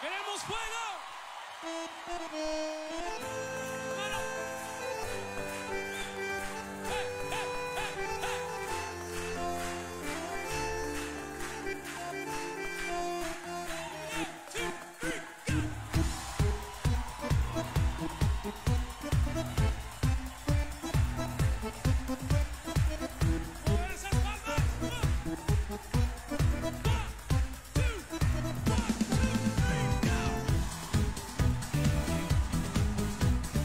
¡Queremos fuego! ¡Mano! ¡Eh, eh, eh, eh! One, two, three, go! ¡Mover esas palmas! One, two, one, two, three, go!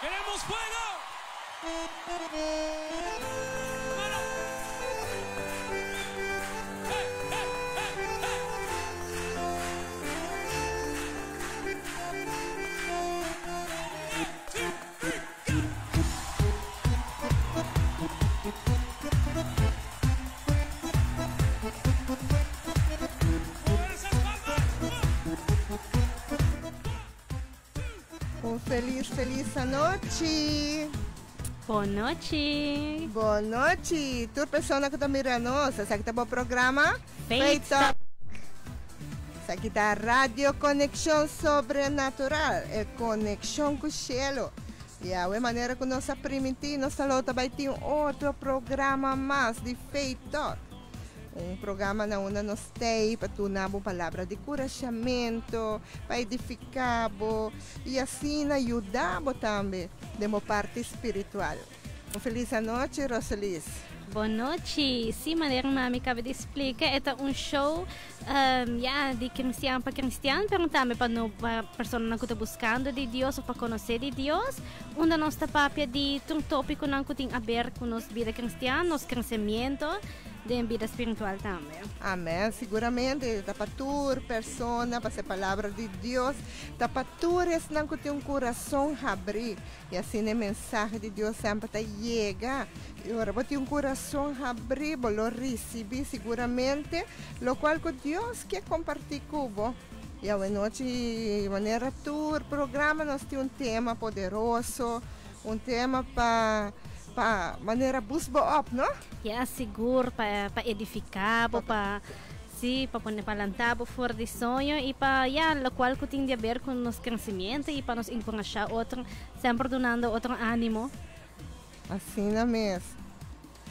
¡Queremos fuego! ¡Hey, hey, hey, hey! One, two, three, go! ¡Mover esas palmas! Un feliz, feliz anochi. Bon nochi. Bon nochi. Tur persona ku ta mira nos. Esaki ta bo programa Faith Talk. Esaki ta Radio Conexion Sobrenatural, e konekshon ku shelu. I awe manera ku nos a primintí, nos ta lo ta bai tin otro programa mas di Faith Talk. Un programa na unda nos t'ei pa duna bo palabra di kurashamentu, pa edifiká bo i asina yuda bo tambe den bo parti spiritual. Un felis anochi, Roselis. Bon nochi. Sí, manera mami kaba di splika, e ta un show ya di kristian pa kristian, pero tambe pa no pa personanan ku ta buskando di Dios òf pa konosé di Dios, unda nos ta papia di tur tópikonan ku tin aber ku nos bida kristian, nos kresemiento den bida spiritual tambe. Amèn. Siguramente ta pa tur persona, pasobra e palabra di Dios ta pa tur esnan ku tin un kurason habrí. I asina e mensahe di Dios semper ta yega. I ora bo tin un kurason habrí, bo lo risibí siguramente lokual ku Dios ke kompartí ku bo. I awenochi, manera tur programa, nos tin un tema poderoso, un tema pa pa manera boost bo op, no? Ya, sigur, pa pa edifiká bo, pa Sí, pa pone pa lanta bo for di soño i pa, ya, lokual ku tin di aber ku nos kresimiento i pa nos enkurashá otro, semper dunando otro ánimo. Asina mes.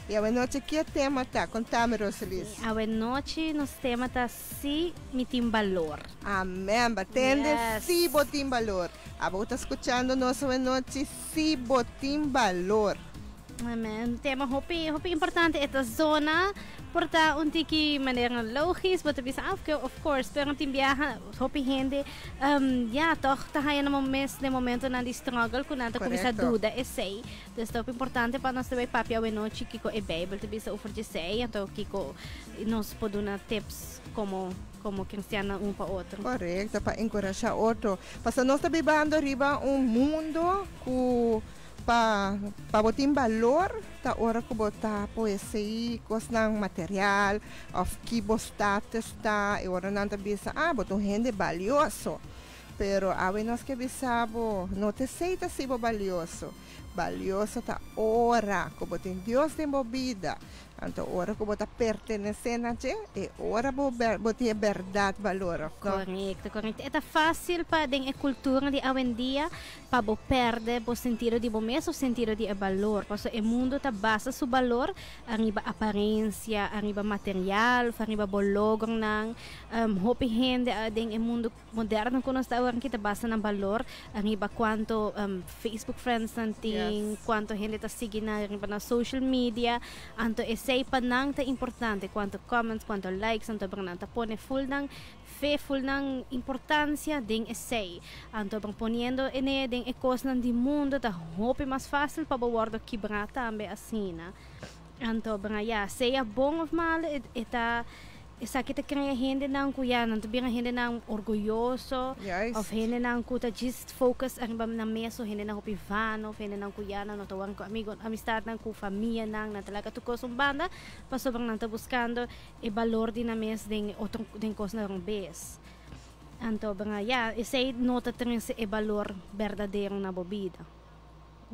I awenochi ki e tema ta? Kontami, Roselis. Awenochi nos tema ta Si mi tin balor. Amèn. Ba tende si bo tin balor. Abo ku ta skuchando nos awenochi, si bo tin balor. Un tema hopi hopi importante e ta zona por ta un tiki manera logis bo ta bisa ah of course pero tin biaha hopi hende ya tog ta haya nan mes den momentonan di struggle ku nan ta kuminsá duda esei dus ta hopi importante pa nos ta bai papia awenochi kiko e bijbel ta bisa over djesei anto kiko nos por duna tips komo komo cristiannan un pa otro. Korekto pa enkurashá otro pasobra nos ta bibando riba un mundo ku Pa pa bo tin balor ta ora ku bo ta poesei kosnan material òf ki bo status ta e ora nan ta bisa ah bo ta un hende balioso pero awe nos ke bisa bo no ta esei ta hasi bo balioso balioso ta ora ku bo tin Dios den bo bida Anto ora ku bo ta pertenesé na dje, e ora bo bo tin e bèrdat balor, òf no? Korekto, korekto. E ta fásil pa den e kultura di awendia pa bo pèrdè bo sentido di bo mes òf sentido di e balor. Pasobra e mundu ta basa su balor ariba aparensia, ariba material òf ariba bo logronan. Hopi hende den e mundu moderno ku nos ta awor aki ta basa nan balor riba kuantu Facebook friends nan tin, kuantu hende ta sigui nan riba nan social media. Anto esei pa nan ta importante, kuantu comments, kuantu likes, anto bra nan ta pone ful nan fe, ful nan importansia den esei. Anto bra poniendo ene den e kosnan di mundo ta hopi mas fásil pa bo wòrdu kibrá tambe asina. Anto bra ya, sea bon òf malu e ta. Esaki ta krea hendenan ku ya nan ta bira hendenan orguyoso òf hendenan ku ta djis focus ariba nan mes o hendenan hopi vano òf hendenan ku ya nan no ta wòrdu ku amigo amistatnan ku famianan nan ta laga tur kos un banda pasobra nan ta buskando e balor di nan mes den otro den kosnan robes. Anto ya esei no ta trese e balor berdadero na bo bida.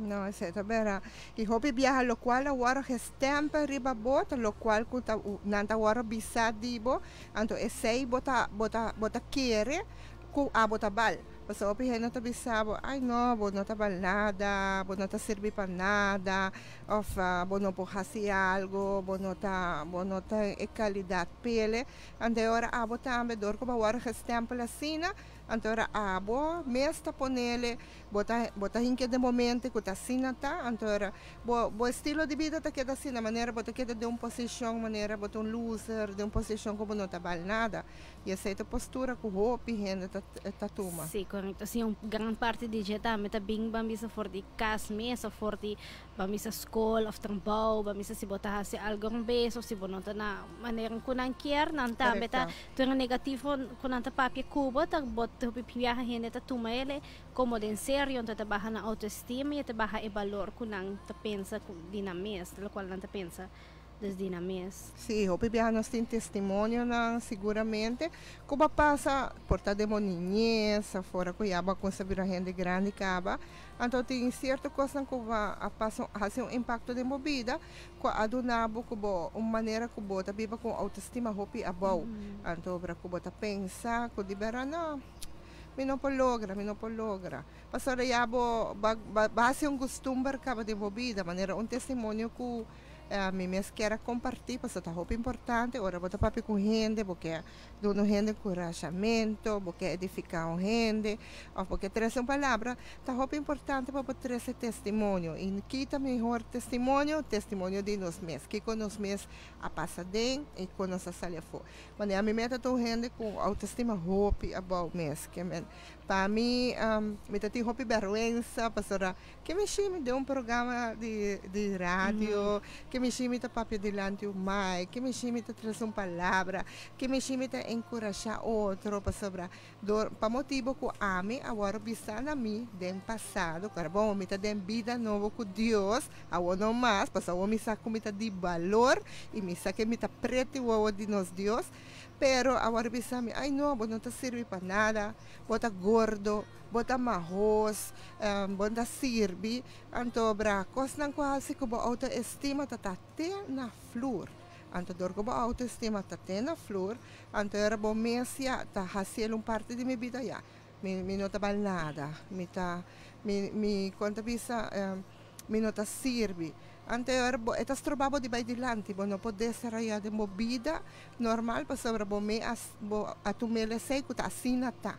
No, esei ta bera. I hopi biaha lokual a wòrdu gestempel riba bo ta lokual ku ta nan ta wòrdu bisa di bo, anto esei bo ta bo ta bo ta kere ku abo ta bal. Pasobra hopi hende ta bisa bo, ai no, bo no ta bal nada, bo no ta sirbi pa nada, òf bo no por hasi algu, bo no ta bo no ta e kalidat pele. Anto e ora abo tambe dor ku bo a wòrdu gestempel asina. Anto ora abo mes ta ponele, bo ta bo ta hinke den bo mente ku ta asina ta, anto ora bo bo estilo di bida ta keda asina, manera bo ta keda den un posishon manera bo ta un loser, den un posishon ku bo no ta bal nada. I esei ta postura ku hopi hende ta ta tuma. Sí, korekto. Sí, un gran parti di dje tambe ta bin ban bisa for di kas mes òf for di ban bisa skol òf trabou, ban bisa si bo ta hasi algu robes òf si bo no ta na manera ku nan kier, nan tambe ta Tur e negativo ku nan ta papia ku bo ta bo hopi biaha hende ta tuma el komo den serio, enton ta baha nan autoestima i e ta baha e balor ku nan ta pensa ku di nan mes, lokual nan ta pensa des di nan mes. Sí, hopi biaha nos tin testimonionan siguramente ku bo a pasa por ta den bo niñez afora ku ya bo a kuminsá bira hende grandi kaba, anto tin sierto kosnan ku bo a pasa hasi un impakto den bo bida Ku a duna bo ku bo un manera ku bo ta biba ku un autoestima hopi abou. Anto obra ku bo ta pensa ku di bera no, mi no por logra, mi no por logra. Pasobra ya bo ba ba hasi un gustumber kaba den bo bida, manera un testimonio ku mi mes kier a kompartí pasobra ta hopi importante ora bo ta papia ku hende bo ke duna un hende enkurashamentu, bo ke edifiká un hende òf bo ke trese un palabra, ta hopi importante pa bo trese testimonio. I ki ta mihor testimonio? Testimonio di nos mes, kiko nos mes a pasa den i kon nos a sali afó. Manera mi meta ta un hende ku autoestima hopi abou mes, ke men pa mi mi ta tin hopi bèrgwensa pasobra Ke mi shimi den un programa di di radio, ke mi shimi ta papia dilanti un mic, ke mi shimi ta trese un palabra, ke mi shimi ta enkurashá otro pasobra dor pa motibu ku ami a wòrdu bisá na mi den pasado ku bon mi ta den bida nobo ku Dios awor no mas pasobra awor mi sa ku mi ta di balor i mi sa ke mi ta preti wowo di nos Dios pero a wòrdu bisa mi ai no bo no ta sirbi pa nada bo ta gordo. Bo ta mahos, bo ta sirbi, anto bra kosnan ku hasi ku bo outoestima ta ta te na flur. Anto dor ku bo outoestima ta te na flur, anto era bo mes ya ta hasi el un parti di mi bida ya. Mi mi no ta bal nada, mi ta mi mi kon ta bisa mi no ta sirbi. Anto e ora bo e ta stroba bo di bai dilanti, bo no por desaroyá den bo bida normal pasobra bo me a bo a tum'el esei ku ta asina ta.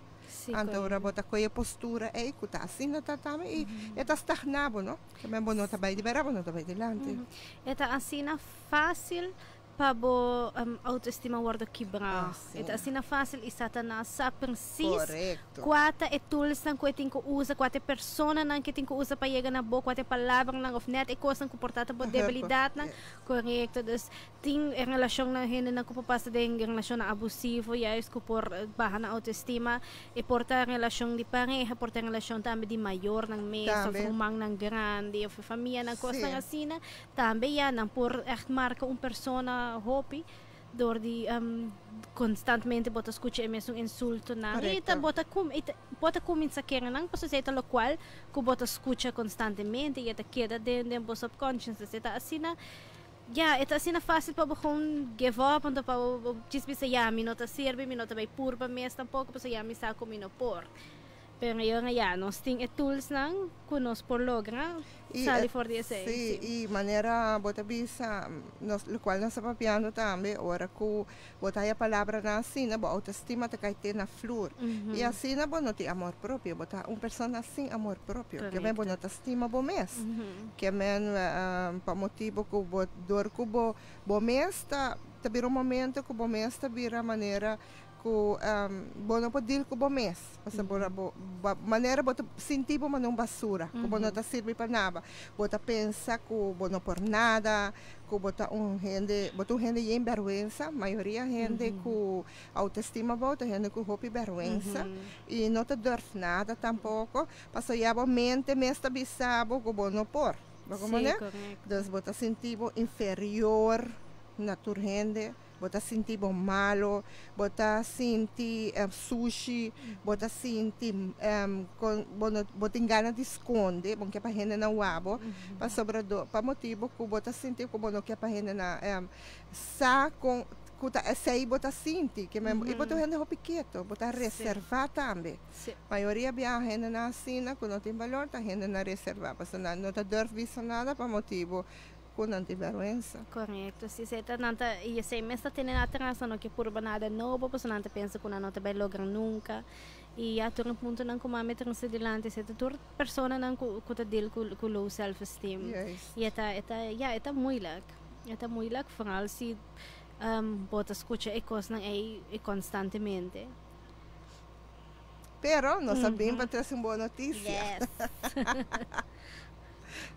Anto ora bo ta kohe e postura ei ku ta asina ta tambe i e ta stagná bo, no? Tambe bo no ta bai di bera, bo no ta bai dilanti. E ta asina fásil pa bo autoestima wòrdu kibrá. E ta asina fásil i Satanas sa presis kua ta e toolsnan ku e tin ku usa, kua ta e personanan ku e tin ku usa pa yega na bo, kua ta e palabranan òf nèt e kosnan ku por ta ta bo debilidatnan. Korekto. Dus Tin e relashonnan hendenan ku por pasa den relashonnan abusivo juist ku por baha nan autoestima. E por ta relashon di pareha, por ta relashon tambe di mayornan mes of rumannan grandi of e famianan, kosnan asina. Tambe ya nan por ègt marka un persona hopi dor di konstantmente bo ta skucha e mesun insultonan i ta bo ta bo ta kuminsá kere nan pasobra esei ta lokual ku bo ta skucha konstantemente i e ta keda den bo subconscious. E ta asina. Ya, e ta asina fácil pa bo gewoon give up, anto pa bo djis bisa ya, mi no ta sirbi, mi no ta bai purba mes tampoco, pasobra ya mi sa cu mi no por. Pero ayora ya, nos tin e toolsnan cu nos por logra sali for di esey. Sí, y manera bo ta bisa, nos, locual nos ta papiando tambe, ora cu bo ta haya palabranan asina, bo autoestima ta cay te na flur. Y asina bo no tin amor propio, bo ta un persona sin amor propio. Ke men bo no ta stima bo mes. Ke men pa motibo ku bo dor ku bo bo mes ta ta bira un momento ku bo mes ta bira manera ku bo no por deal ku bo mes. Pasobra bo bo manera bo ta sinti bo manera un basura ku bo no ta sirbi pa nada. Bo ta pensa ku bo no por nada, ku bo ta un hende bo ta un hende yen bèrgwensa. Mayoria hende ku Autoestima bo ta hende ku hopi bèrgwensa i no ta durf nada tampoko, pasobra ya bo mente mes ta bisa bo ku bo no por. Bo komprende? Dus bo ta sinti bo inferior na tur hende, bo ta sinti bo malo, bo ta sinti sushi, bo ta sinti kon bo no bo tin gana di skonde, bo no ke pa hendenan wak bo, pasobra pa motibu ku bo ta sinti ku bo no ke pa hendenan sa kon Ku ta esei bo ta sinti, ke men i bo ta un hende hopi keto, bo ta reservá tambe. Mayoria biaha hendenan asina ku no tin balor ta hendenan reservá, pasobra nan no ta durf bisa nada pa motibu ku nan tin bèrgwensa. Korekto, si esei ta nan ta i esei mes ta tene nan atras, nan no ke purba nada nobo pasobra nan ta pensa ku nan no ta bai logra nunka. Y ya tur e puntonan cu mami trece dilanti esey ta tur personanan cu cu ta deal cu cu low self esteem. Y e ta e ta ya e ta moeilijk. E ta moeilijk vooral si bo ta scucha e cosnan ey constantemente. Pero nos a bin pa trece un bon noticia. Yes.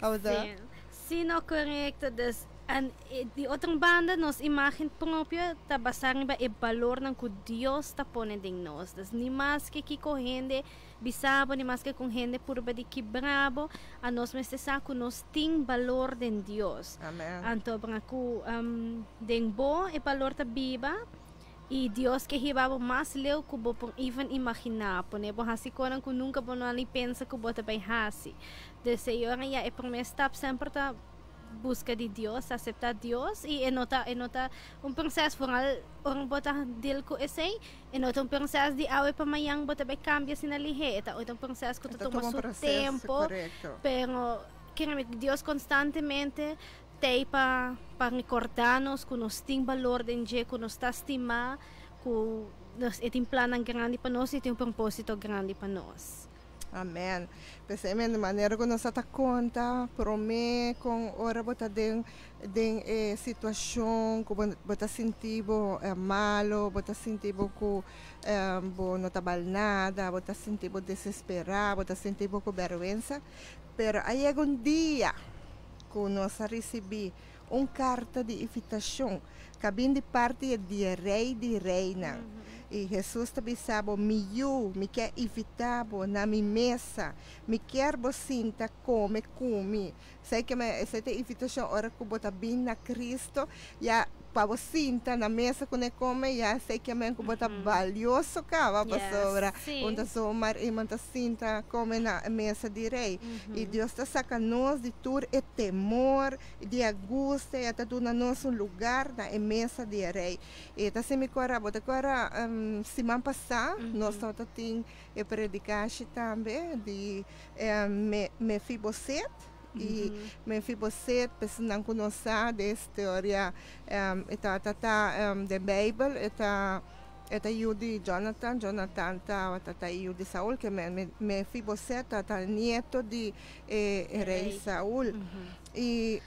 Awda. Sí. Sí, no, correcto. Dus, en di otro banda, nos imagen propio ta basá riba e balornan ku Dios ta pone den nos. Dus, ni maske kiko hende bisa bo, ni maske kon hende purba di kibra bo, anos mester sa ku nos tin balor den Dios. Amen. Anto, bra ku den bo e balor ta biba, I Dios ke hiba bo mas leu ku bo por even imaginá. Pone bo hasi konan ku nunka bo no a ni pensa ku bo ta bai hasi. Dus Señor a ya e promé stap semper ta buska di Dios, aseptá Dios i e no ta e no ta un proses foral ora bo ta deal ku esei, e no ta un proses di awe pa mañan bo ta bai kambia asina lihé, e ta un proses ku ta Ta tuma tuma un su proseso, tempo, korekto. pero kere Dios konstantemente T'ei pa pa rekordá nos ku nos tin balor den dje, ku nos ta stimá, ku nos e tin plannan grandi pa nos i tin un propósito grandi pa nos. Amèn. P'esei men, di manera ku nos a ta konta promé kon ora bo ta den den e situashon ku bo bo ta sinti bo malo, bo ta sinti bo ku bo no ta bal nada, bo ta sinti bo desesperá, bo ta sinti bo ku bèrgwensa, pero a yega un dia ku nos a risibí un karta di invitashon ku a bin di parti di e Rei di reinan. I Hesus ta bisa bo, Mi yu, mi ke invitá bo na mi mesa. Mi kier bo sinta kome ku mi. Esei ke men, esei ta e invitashon ora ku bo ta bin na Kristu, ya pa bo sinta na mesa ku ne kome, ya esei ke men ku bo ta balioso kaba, pasobra un ta zomaar iemand ta sinta kome na e mesa di rei. I Dios ta saka nos di tur e temor, di angustia, i a ta duna nos un lugar na e mesa di e rei. I ta hasi mi kora, bo ta kora siman pasá nos tabata tin e predikashi tambe di Mefiboset. I Mefiboset, p'esunnan ku no sa de e storia, e tabata ta den Beibel, e ta e ta yu di Jonatan, Jonatan tabata ta yu di Saul, ke men Mefiboset tabata nieto di e rei Saul. I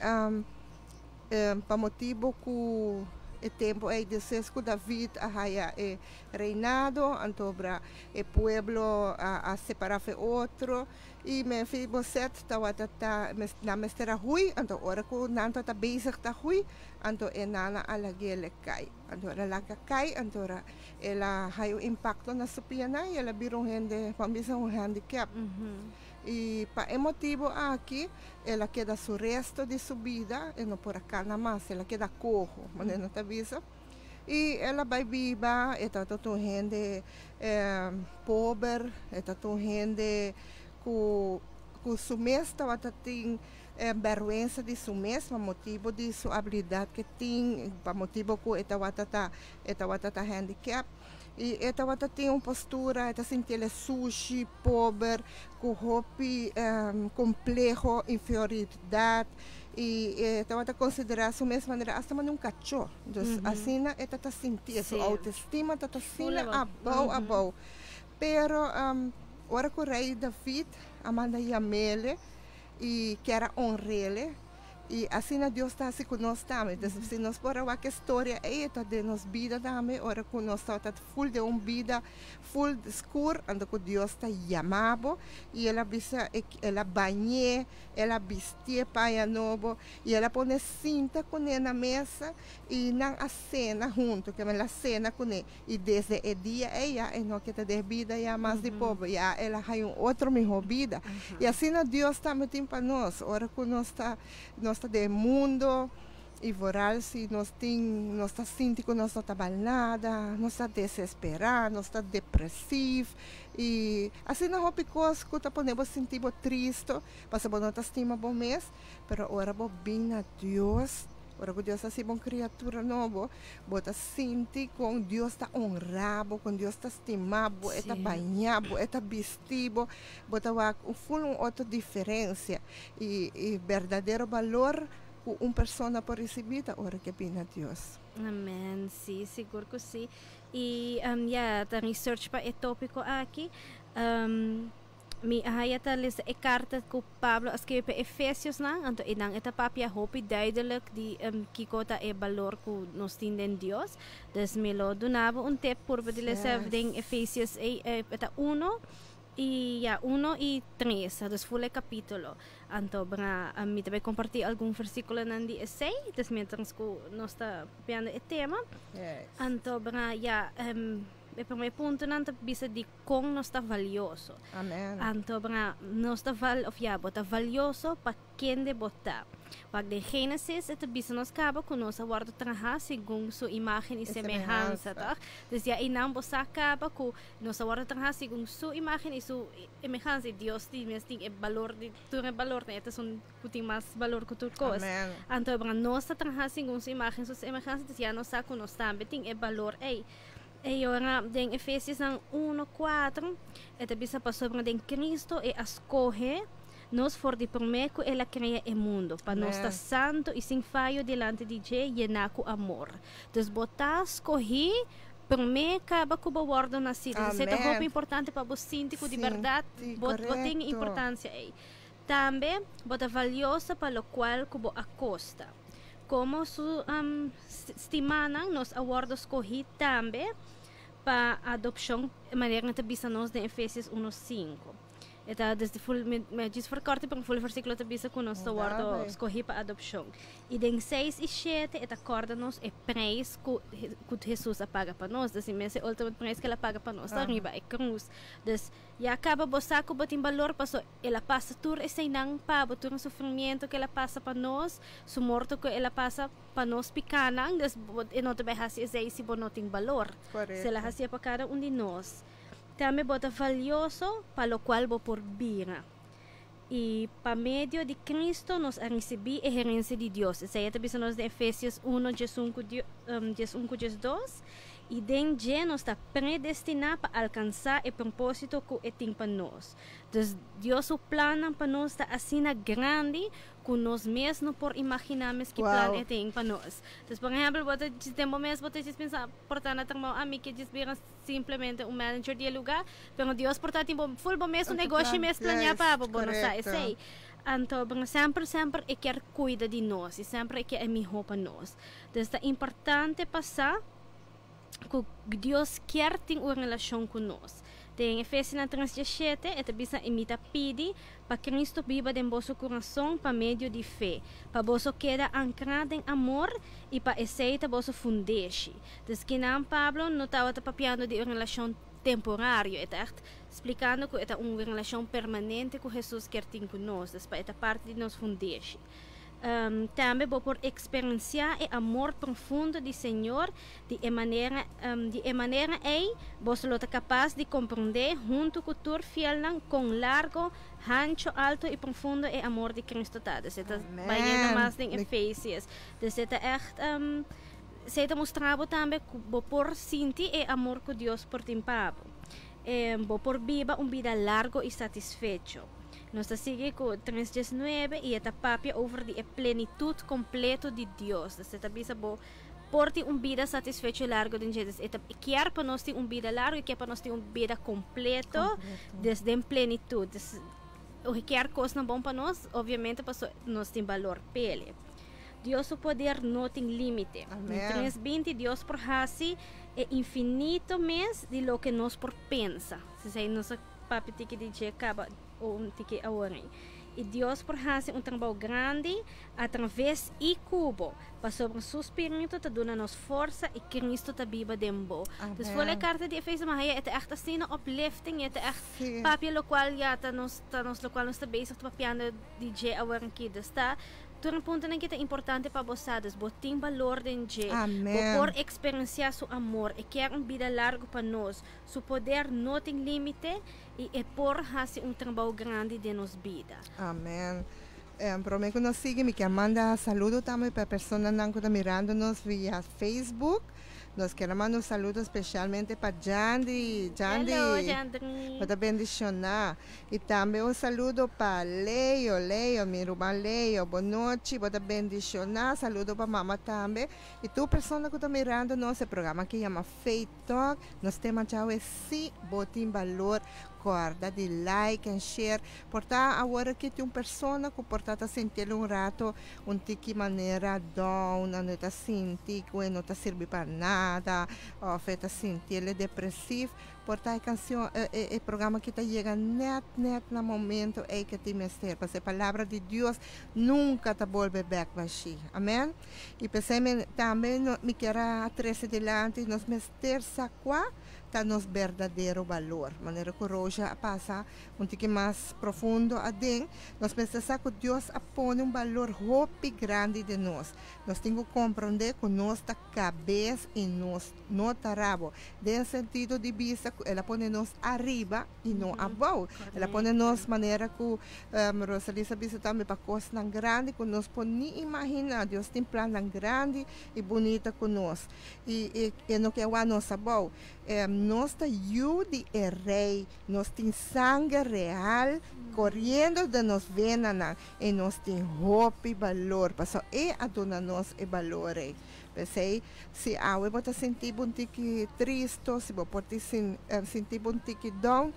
pa motibu ku e tempu ei despues ku David a haya e reinado, anto obra e pueblo a separá fe otro. I Mefiboset tawata ta nan mester a hui, anto ora ku nan tawata bezig ta hui, anto e nana a lag'é kai. Anto el a laga kai, anto ora el a haña un impakto na su pianan i el a bira un hende, ban bisa un handicap. I pa e motibu aki el a keda su resto di su bida, e no por a kana mas, el a keda koho, manera nan ta bisa. I el a bai biba, e tabata un hende pober, e tabata un hende ku ku su mes tabata tin bèrgwensa di su mes pa motibu di su abilidat ke tin, pa motibu ku e tabata ta e tabata ta handicap. I e tabata tin un postura, e ta sinti el e sushi, pober, ku hopi kompleho, inferioridat, i e tabata konsiderá su mes manera asta manera un kachó. Dus asina e ta ta sinti, su outestima ta ta asina abou abou. Pero ora ku rei David a manda yam'ele i kier a honr'ele, I asina Dios ta hasi ku nos tambe. Entonces, si nos por a wak e storia ei, e ta den nos bida tambe, ora ku nos tabata ful den un bida ful skur, anto ku Dios ta yama bo, i El a bisa, El a bañ'é, El a bistié paña nobo, i El a pone sinta kuné na mesa, i nan a sena huntu, ke men el a sena kuné. I desde e dia ei ya e no ke ta den bida ya mas di pober, ya el a haña un otro mihó bida. I asina Dios tambe tin pa nos, ora ku nos ta nos ta den e mundo i vooral si nos tin nos ta sinti ku nos no ta bal nada, nos ta desesperá, nos ta depresiv i asina hopi kos ku ta pone bo sinti bo tristo pasobra bo no ta stima bo mes, pero ora bo bin na Dios, ora ku Dios hasi bo un kriatura nobo, Bo ta sinti kon Dios ta honra bo, kon Dios ta stima bo, e ta baña bo, e ta bisti bo. Bo ta wak un ful un otro diferensia. I e berdadero balor ku un persona por risibí ta ora ku e bini na Dios. Amen, si, sigur ku si. I ya, ta research pa e tópiko aki. Mi a haya ta lesa e karta ku Pablo a skirbi pa Efesiosnan, anto einan e ta papia hopi duidelijk di kiko ta e balor ku nos tin den Dios. Dus mi lo duna bo un tip purba di lesa den Efesios ei, e ta uno i ya, uno i tres, dus ful e kapítulo. Anto bra mi ta bai kompartí algun versíkulonan di esei, dus miéntras ku nos ta papiando e tema. Anto bra ya, e promé puntonan ta bisa di kon nos ta valioso. Amen. Anto bra nos ta val of ya bo ta valioso pa kende bo ta. Wak den Génesis e ta bisa nos kaba ku nos a wòrdu trahá segun su imágen i semehansa, tòg? Dus ya einan bo sa kaba ku nos a wòrdu trahá segun su imágen i su emehansa i Dios di mes tin e balor di tur e balornan, e ta esun ku tin mas balor ku tur kos. Amen. Anto bra nos ta trahá segun su imágen i su semehansa, dus ya nos sa ku nos tambe tin e balor ei. E ora den Efesiosnan uno, kuater, e ta bisa pasobra den Cristo e a skohe nos for di promé ku el a krea e mundu, pa nos ta santu i sin fayo dilanti di dje, yená ku amor. Dus bo ta skohí promé kaba ku bo wòrdu nasí. Dus esei ta hopi importante pa bo sinti ku di bèrdat bo tin e importansia ei. Tambe bo ta valioso pa lokual ku bo a kosta. Komo su stimánan nos a wòrdu skohí tambe pa adopshon, manera nan ta bisa nos den Efesios uno sinku. E ta desde ful, mi a djis for kòrti pero ful versíkulo ta bisa ku nos ta wòrdu skohí pa adopshon. I den seis i shete e ta kòrda nos e preis ku ku Hesus a paga pa nos. Dus mes e ultimate preis ku el a paga pa nos ta riba e krus. Dus ya kaba bo sa ku bo tin balor paso el a pasa tur eseinan pa bo, tur e sufrimiento ku el a pasa pa nos, su morto ku el a pasa pa nos pikánan. Dus bo e no ta bai hasi esei si bo no tin balor. Si el a hasié pa kada un di nos. Tambe bo ta valioso pa lokual bo por bira. I pa medio di Cristo nos a risibí e herensia di Dios. Esei e ta bisa nos den Efesios uno, diesun ku diesun ku diesdos. I den dje nos ta predestiná pa alkansá e propósito ku e tin pa nos. Dus Dios su plannan pa nos ta asina grandi ku nos mes no por imaginá mes ki plan e tin pa nos. Dus por ehèmpel bo ta djis den bo mes bo ta djis pensa por ta na trabou ami ke djis bira simplemente un manager di e lugá, pero Dios por ta tin bo ful bo mes un negoshi mes planeá pa bo, bo no sa esei. Anto semper semper e kier kuida di nos i semper e kier e mihó pa nos. Dus ta importante pa sa ku Dios kier tin un relashon ku nos. Den Efesionan tres dieshete e ta bisa, I mi ta pidi pa Cristo biba den boso kurason pa medio di fe, pa boso keda ankrá den amor i pa esei ta boso fundeshi. Dus kinan Pablo no tabata papiando di un relashon temporario, e ta ègt splikando ku e ta un relashon permanente ku Hesus kier tin ku nos, dus pa e ta parti di nos fundeshi. Tambe bo por eksperensiá e amor profundo di Señor di e manera di e manera ei boso lo ta kapas di komprondé huntu ku tur fielnan kon largo, hancho, alto i profundo e amor di Cristo ta. Dus e ta bayendo mas den Efesios. Dus e ta ègt esei ta mustra bo tambe ku bo por sinti e amor ku Dios por tin pa bo. Bo por biba un bida largo i satisfecho. Nos ta sigui ku tres diesnuebe i e ta papia over di e plenitut kompleto di Dios. Dus e ta bisa bo por tin un bida satisfecho i largo den dje. Dus e ta kier pa nos tin un bida largo, e kier pa nos tin un bida kompleto, dus den plenitut. Dus e kier kosnan bon pa nos, obviamente paso nos tin balor p'e. Dios su poder no tin límite. Den tres binti Dios por hasi e infinito mes di loke nos por pensa. Esei nos a Papia tiki di dje kaba un tiki awor ei. I Dios por hasi un trabou grandi atraves i ku bo, pasobra su spiritu ta duna nos forsa i Cristo ta biba den bo. Dus for e karta di Efeso ma haya e ta ègt asina uplifting i e ta ègt papia lokual ya ta nos ta nos lokual nos ta bezig ta papiando di dje awor aki. Dus ta Tur e puntonan ki ta importante pa bo sa, dus bo tin balor den dje. Bo por eksperensiá su amor. E kier un bida largu pa nos. Su poder no tin límite i e por hasi un trabou grandi den nos bida. Amen. Prome ku nos sigui mi kier manda saludo tambe pa e personanan ku ta mirando nos via Facebook. Nos kier manda un saludo specialmente pa Jandi. Jandi. Hello, Jandri. Bo ta bendiciona. Y tambe un saludo pa Leo, Leo, mi ruman Leo. Bon nochi, bo ta bendiciona. Saludo pa mama tambe. Y tur persona cu ta mirando nos programa cu yama Faith Talk. Nos tema djawe Si Bo Tin Balor. Corda di like and share. Por ta awor aki tin un persona cu por ta ta sintiel un rato un tiki manera down, no ta sinti cu e no ta sirbi pa nada, of e ta sintiel depresief. Por ta e cancion, e programa aki ta yega net net na momento ey cu tin mester. Pasobra e palabra di Dios nunca ta bolbe bek bashi. Amen. Y pesey mi tambe no, mi kier a trece dilanti nos mester sa cua ta nos berdadero balor. Manera cu Roosje a pasa un tiki mas profundo aden, nos mester sa cu Dios a pone un balor hopi grandi den nos. Nos tin cu comprende cu nos ta cabes y nos no ta rabo. Den sentido di bisa cu El a pone nos ariba y no abou. El a pone nos manera cu Rosalisa a bisa tambe pa cosnan grandi cu nos por ni imagina. Dios tin plannan grandi y bunita cu nos. Y e no ke wak nos abou. Nos ta yu di e Rey. Nos tin sanger real coriendo den nos venanan. Y nos tin hopi balor. Pasobra E a duna nos e balor ey. P'esei, si awe bo ta sinti bo un tiki tristo, si bo por tin sinti bo un tiki down,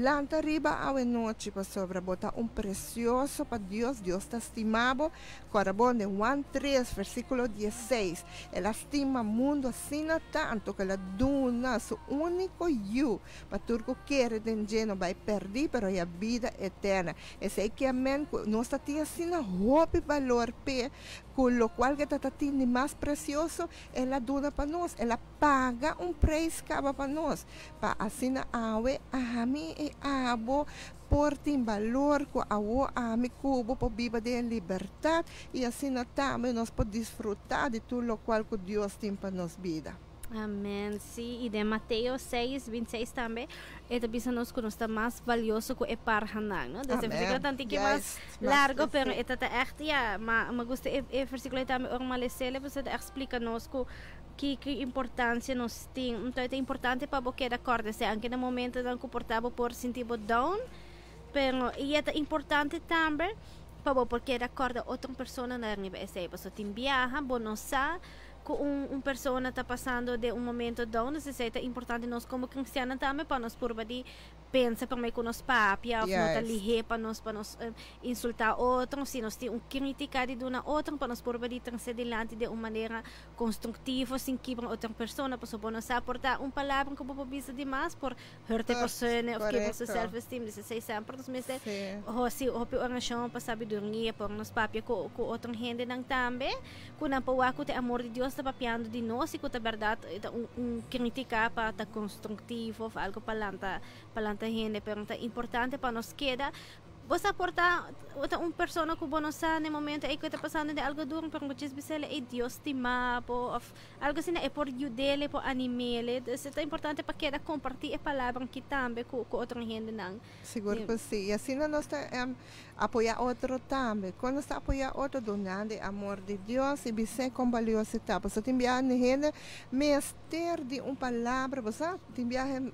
lanta riba awe nochi pasobra bo ta un precioso pa Dios, Dios ta stima bo. Kòrda bon den Juan tres, versíkulo diesseis, El a stima mundu asina tantu ku el a duna su úniko Yu, pa tur ku kere den dje no bai pèrdí, pero haya bida eterna. Esei ke men ku nos ta tin asina hopi balor p'e Cu locual ke ta ta tin di mas precioso, El a duna pa nos. El a paga un prijs caba pa nos, pa asina awe ami y abo por tin balor, cu awo ami cu bo por biba den e libertad y asina tambe nos por disfruta di tur locual cu Dios tin pa nos bida. Amen. Sí, i den Mateo 6, 26 tambe, e ta bisa nos ku nos ta mas valioso ku e parhanan, no? Dus e versíkulo ta un tiki mas largo, pero e ta ta ègt, ya, ma mi gusta e e versíkulo ei tambe ora mi a les'el, pasobra e ta ègt splika nos ku ki ki importansia nos tin. Enton e ta importante pa bo keda kòrda esei, anke na momentonan ku por ta bo por sinti bo down, pero i e ta importante tambe pa bo por keda kòrda otro personanan riba esei, pasobra tin biaha bo no sa ku un un persona ta pasando den un momento down, dus esei ta importante nos komo kristiannan tambe pa nos purba di pensa promé ku nos papia òf no ta lihé pa nos pa nos insultá otro, si nos tin un kritika di duna otro pa nos purba di trese dilanti den un manera konstruktivo sin kibra otro persona, pasobra bo no sa por ta un palabra ku bo por bisa di mas por hurt e persona of kibra su self esteem. Dus esei semper nos mester hasi hopi orashon pa sabiduria por nos papia ku ku otro hendenan tambe ku nan por wak ku ta e amor di Dios ta papiando di nos y ku ta berdad ta un un kritika pa ta konstruktivo of algo pa lanta pa lanta hende pero ta importante pa nos keda Bo sa por ta ta un persona ku bo no sa na e momento ei ku e ta pasando den algo duru, pero bo djis bis'el ei Dios stima bo òf algo asina e por yud'el, e por anim'el. Dus e ta importante pa keda kompartí e palabra aki tambe ku ku otro hendenan. Sigur ku si. I asina nos ta apoyá otro tambe. Kon nos ta apoyá otro? Dunando e amor di Dios i bis'é kon balioso e ta. Pasobra tin biaha hende mester di un palabra, bo sa, tin biaha.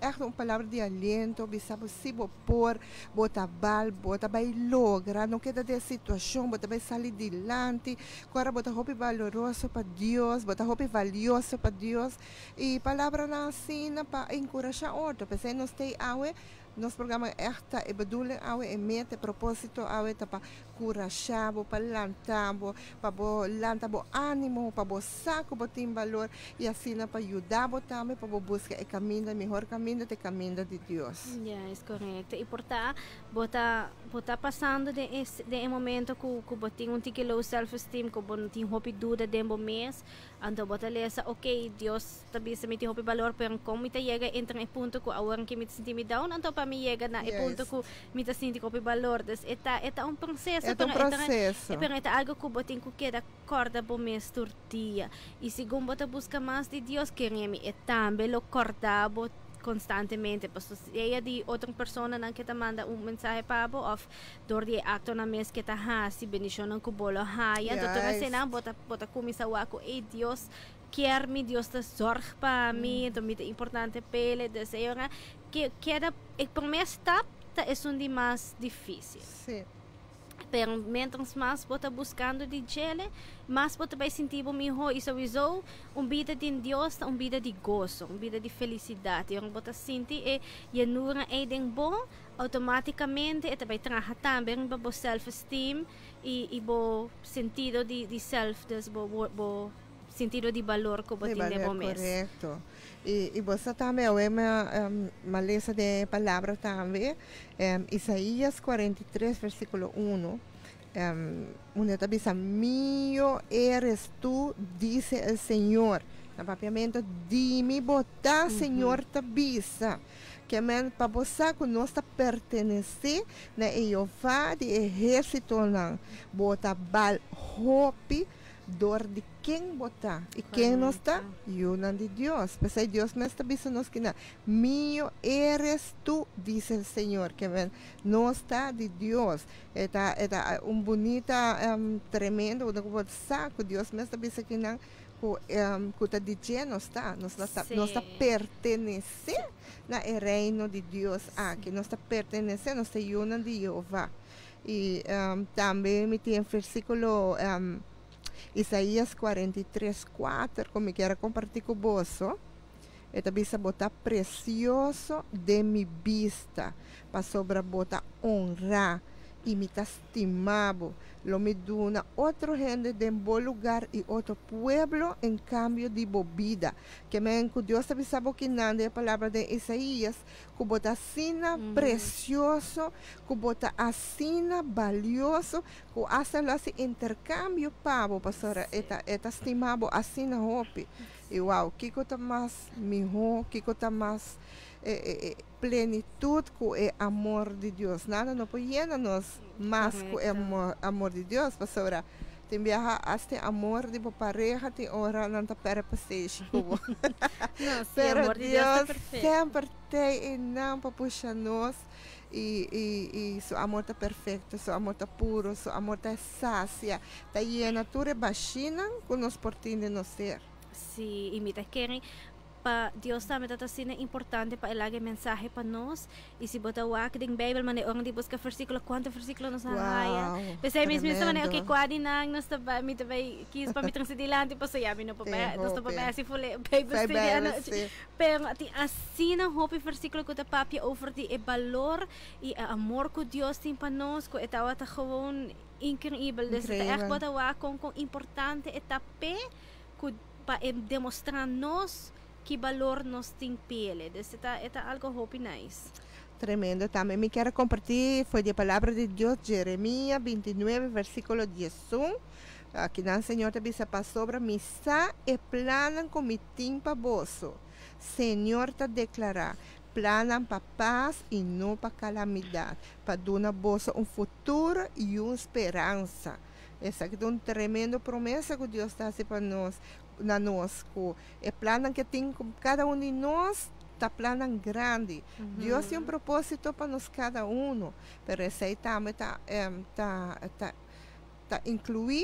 Echt un palabra di aliento, bisa bo si bo por, bo ta bal, bo ta bai logra, no keda den situacion, bo ta bai sali dilanti, cu ora bo ta hopi valoroso pa Dios, bo ta hopi valioso pa Dios, y palabranan asina pa encurasha otro, p'esey nos t'ey awe, nos programa echt ta e bedoeling awe, e meta, e proposito awe ta pa curasha bo, pa lanta bo, pa bo lanta bo animo, pa bo sa cu bo tin balor y asina pa yuda bo tambe pa bo busca e caminda, e mihor caminda ta e caminda di Dios. Ya, es corecto. Y por ta bo ta bo ta pasando den e den e momento cu cu bo tin un tiki low self esteem, cu bo tin hopi duda den bo mes, Anto bo ta lesa, Ok, Dios ta bisa mi tin hopi balor, pero kon mi ta yega entra na e punto ku awor ke mi ta sinti mi down, anto pa mi yega na e punto ku mi ta sinti ku hopi balor. Dus e ta e ta un proseso, E ta un pero e ta proseso. pero e ta algu ku bo tin ku keda kòrda bo mes tur dia. I segun bo ta buska mas di Dios, kere mi e tambe lo kòrda bo. constantemente. Paso sea di otro personanan cu ta manda un mensahe pa bo of door di acto nan mes cu ta haci, bendicionnan cu bo lo haya. Anto tur eseinan bo ta bo ta cuminsa wak cu ey Dios kier mi, Dios ta zorg pa mi, anto mi ta importante p'el. Dus e ora ke keda e prome stap ta esun di mas dificil. Pero mientras mas bo ta buscando di djele, mas bo ta bay sinti bo miho y sowiso un bida den Dios ta un bida di goso, un bida di felicidad. Y ora bo ta sinti e yenura ey den bo, automaticamente e ta bay traha tambe riba bo self esteem y y bo sentido di di self, dus bo bo sentido di balor cu bo Di tin den bo balor, mes. Correcto. Y y bo sa tambe awe mi a lesa den e palabra tambe, Isaías 43 versículo 1, unda ta bisa, Mío eres tú, dice el Señor. Na papiamento, di mi bo ta, Señor ta bisa. Ke men pa bo sa ku nos ta pertenesé na e Jehová di ehérsitonan. Bo ta bal hopi Dor di ken bo ta i ken nos ta? Yunan di Dios. P'esei Dios mes ta bisa nos kina, Mio eres tu, dice el Señor. Ke men, nos ta di Dios. E ta, e ta un bunita tremendo unda ku bo sa ku Dios mes ta bisa kinan ku, ku ta di dje nos ta. Nos ta, nos ta pertenesé na e reino di Dios aki. Nos ta pertenesé, nos ta yunan di Jehová. I tambe mi tin e versíkulo Isaías 43, 4 ku mi kier a kompartí ku boso. E ta bisa, Bo ta presioso den mi bista, pasobra bo ta honrá i mi ta stima bo. Lo mi duna otro hende den bo lugar i otro pueblo en kambio di bo bida. Ke men ku Dios ta bisa bo kinan den e palabra den Isaías, ku bo ta asina presioso, ku bo ta asina balioso, ku asta lo hasi interkambio pa bo, pasobra e ta e ta stima bo asina hopi. I wou, kiko ta mas mihó, kiko ta mas plenitut ku e amor di Dios? Nada no por yena nos mas ku e amor di Dios, pasobra tin biaha asta e amor di bo pareha tin ora nan ta pèrdè pasenshi ku bo. No, sí, Pero amor di Dios ta Dios perfecto. semper t'ei einan pa pusha nos i i i su amor ta perfecto, su amor ta puro, su amor ta sacia, ta yena tur e bashinan ku nos por tin den nos ser. Sí, i mi ta kere pa Dios tambe ta ta asina importante pa e laga e mensahe pa nos. I si bo ta wak den Bijbel manera ora di buska versículo, cuanto versículo nos a haya. Wow, P'esei mis mis ta manera, ok, tremendo. cua di nan nos ta bai, mi ta bai kies pa mi trese dilanti, pasobra ya mi no por Tin bai, nos no por hopi. bai hasi fule Bijbel Fai study Bijbel, anochi. sí. Pero tin asina hopi versículo cu ta papia over di e balor i e amor cu Dios tin pa nos, cu e tabata gewoon increíbel. Dus e ta echt Increíbel. bo ta wak con con importante e ta p'e cu pa e demostra nos ki balor nos tin p'ele. Dus e ta e ta algo hopi nice. Tremendo tambe. Mi kier a comparti for di e palabra di Dios Jeremia 29 versiculo 11. Akinan Señor ta bisa, Pasobra mi sa e plannan cu mi tin pa boso, Señor ta declara, plannan pa paz y no pa calamidad, pa duna boso un futuro y un speransa. Esaki ta un tremendo promesa ku Dios ta hasi pa nos, na nos, ku e plannan ke tin ku kada un di nos ta plannan grandi. Dios tin un propósito pa nos kada uno, pero esei tambe ta ta ta ta inkluí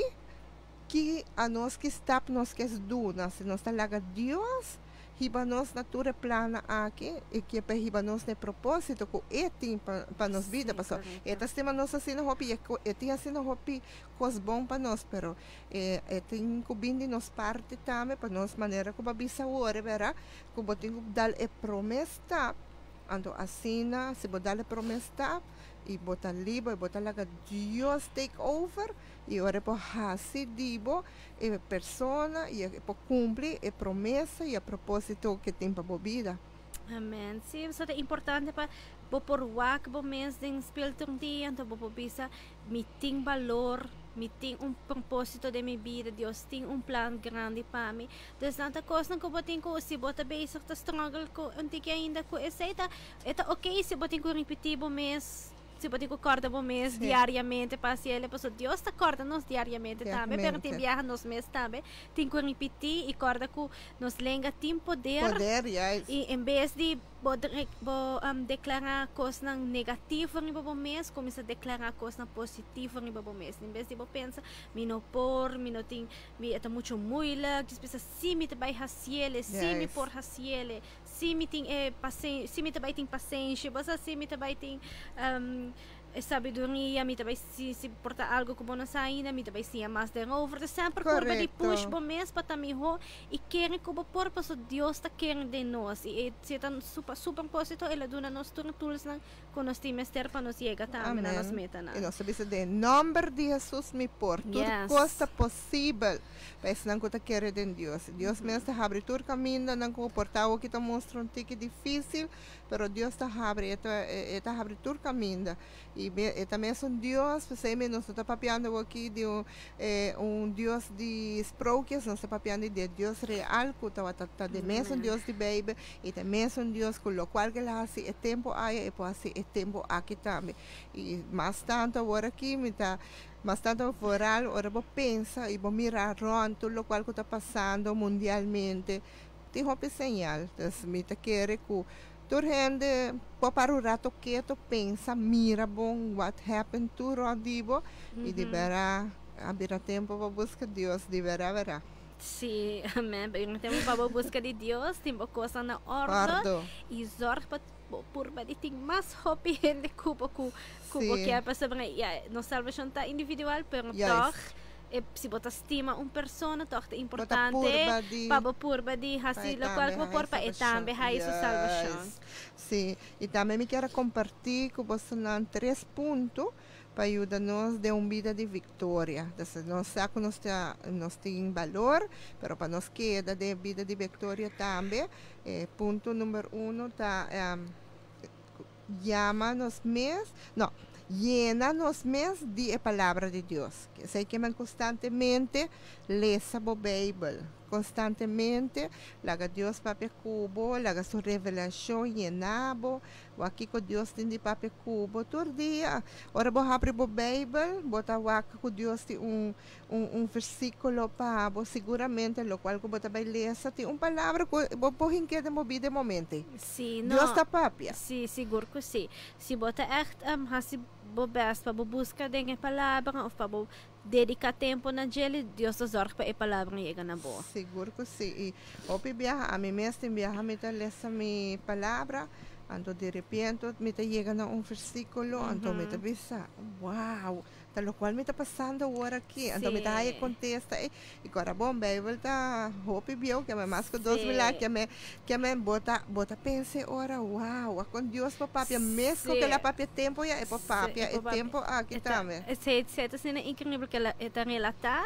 ki anos ki stap nos kes duna. Si nos ta laga Dios Hiba nos na tur e plannan aki i ke pa hiba nos na e propósito ku E tin pa pa nos bida. Sí, Pasobra E korekto. ta stima nos asina hopi i e ku E tin asina hopi kos bon pa nos, pero e e tin ku bin di nos parti tambe pa nos manera ku bo a bisa awor, bera, ku bo tin ku dal e promé stap. Anto asina si bo dal e promé stap i bo ta liber, bo ta laga Dios take over i ora e por hasi di bo e persona i e por cumpli e promesa i e proposito ke tin pa bo bida. Amen. Sí, so ta importante pa bo por wak bo mes den spil tur dia, anto bo por bisa, mi tin balor, mi tin un proposito den mi bida, Dios tin un plan grandi pa mi. Dus nan ta kosnan ku bo tin ku, si bo ta bezig ta struggle ku un tiki ainda ku esei, ta, e ta ok si bo tin ku ripití bo mes. si bo tin ku kòrda bo mes diariamente pa hasi el, pasobra Dios ta kòrda nos diariamente tambe, pero tin biaha nos mes tambe tin ku ripití i kòrda ku nos lenga tin poder. Poder, juist. I en bes di bo bo deklará kosnan negativo riba bo mes, kuminsá deklará kosnan positivo riba bo mes. En bes di bo pensa, mi no por, mi no tin, mi e ta muchu moeilijk, djis bisa, sí mi ta bai hasiel, sí mi por hasiel. Si mi tin e pasen, si mi ta bai tin pasenshi, bo sa si mi ta bai tin e sabiduria, mi ta bai si si por ta algo ku bo no sa ainda, mi ta bai siña mas derover. Dus semper purba di push bo mes pa ta mihó i kere ku bo por pasobra Dios ta kere den nos i e si ta su su propósito el a duna nos tur e toolsnan ku nos tin mester pa nos yega tambe na nos metanan. I nos ta bisa den nòmber di Hesus mi por. Tur kos ta posibel. Pa esnan ku ta kere den Dios. Dios mes ta habri tur kamindanan ku por ta awoki ta mustra un tiki difísil, pero Dios ta habri, e ta e ta habri tur kaminda. I e ta mesun Dios, p'esei mi nos no ta papiando awoki di un un Dios di sprookjes, nos ta papiando di e Dios real ku tabata ta di mesun Dios di Beibel i ta e mesun Dios ku lokual ku el a hasi e tempu aya e por hasi e tempu aki tambe. I mas tantu awor aki mi ta Mas tanto vooral ora bo pensa y bo mira rond tur locual cu ta pasando mundialmente, tin hopi señal. Dus mi ta kere cu tur hende por para un rato keto, pensa, mira bon what happen tur rond di bo y di bera a bira tempo pa busca Dios, di bera bera. Sí, amen. Bira tempo pa bo busca di Dios, tin bo cosnan na ordo y zorg pa Bo purba di tin mas hopi hende ku bo ku ku bo kier pasobra ya nos salbashon ta individual pero tòg e si bo ta stima un persona tòg ta importante pa bo purba di hasi lokual ku bo por pa e tambe haya su salbashon. Sí, i tambe mi kier a kompartí ku bosonan tres punto pa yuda nos den un bida di viktoria. Entonces nos sa ku nos ta nos tin balor, pero pa nos keda den e bida di viktoria tambe, e punto number uno ta yama nos mes, no, yena nos mes di e palabra di Dios. Esei ke men konstantemente lesa bo Beibel, konstantemente laga Dios papia ku bo, laga su revelashon yena bo. Wak kiko Dios tin di papia ku bo tur dia. Ora bo habri bo Beibel, bo ta wak ku Dios tin un un un versíkulo pa bo. Siguramente lokual ku bo ta bai lesa tin un palabra ku bo por hink'é den bo bida e momento ei. Sí, no. Dios ta papia. Sí, sigur ku sí. Si bo ta ègt hasi bo bèst pa bo buska den e palabra òf pa bo dediká tempu na djel, Dios ta zòrg pa e palabra yega na bo. Sigur ku sí. I hopi biaha, ami mes tin biaha mi ta lesa mi palabra, anto di repente mi ta yega na un versíkulo, anto mi ta bisa, Wow! Ta lokual mi ta pasando awor aki. Anto mi ta haya e kontesta ei. I ku ora bon, Beibel ta hopi bieu, ke men mas ku 2000 aña, ke men, ke men bo ta, bo ta pensa e ora, Wow! Akon Dios por papia mes ku kel a papia tempu ya, e por papia e tempu aki tambe. Esei ta asina increíble ke e ta relatá